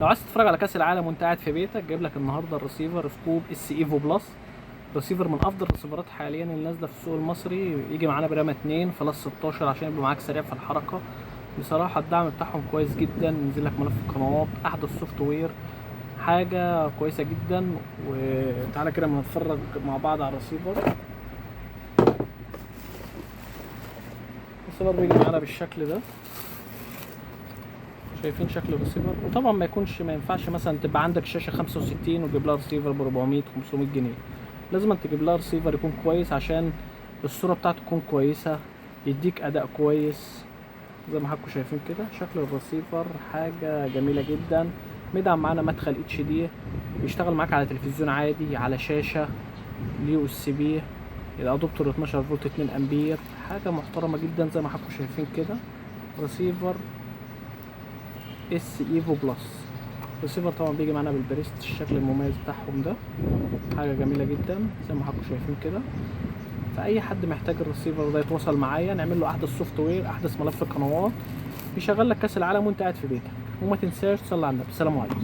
لو عايز تتفرج على كاس العالم وانت قاعد في بيتك، جايب لك النهارده الريسيفر Scope S Evo Plus. ريسيفر من افضل الريسيفرات حاليا اللي نازله في السوق المصري. يجي معانا برامه 2 فلاش 16 عشان يبقى معاك سريع في الحركة. بصراحة الدعم بتاعهم كويس جدا، ينزل لك ملف قنوات، احدث software، حاجة كويسة جدا. وتعالى كده ما نتفرج مع بعض على الريسيفر. الريسيفر بيجي معانا بالشكل ده، شايفين شكل الريسيفر. وطبعا ما ينفعش مثلا تبقى عندك شاشة 65 وتجيب لها ريسيفر ب 400 500 جنيه. لازم تجيب لها ريسيفر يكون كويس عشان الصورة بتاعته تكون كويسة، يديك اداء كويس. زي ما حضراتكم شايفين كده شكل الريسيفر حاجة جميلة جدا. مدعم معانا مدخل HD، بيشتغل معاك على تلفزيون عادي، على شاشة ال USB، ال adapter 12 فولت 2 امبير، حاجة محترمه جدا زي ما حضراتكم شايفين كده. ريسيفر S Evo Plus. الريسيفر طبعا بيجي معانا بال breast، الشكل المميز بتاعهم ده حاجة جميلة جدا زي ما حضراتكم شايفين كده. فاي حد محتاج الريسيفر ده يتواصل معايا، نعمل له احدث software، احدث ملف قنوات، يشغل لك كاس العالم وانت قاعد في بيتك. وما تنساش تصلي على النبي. السلام عليكم.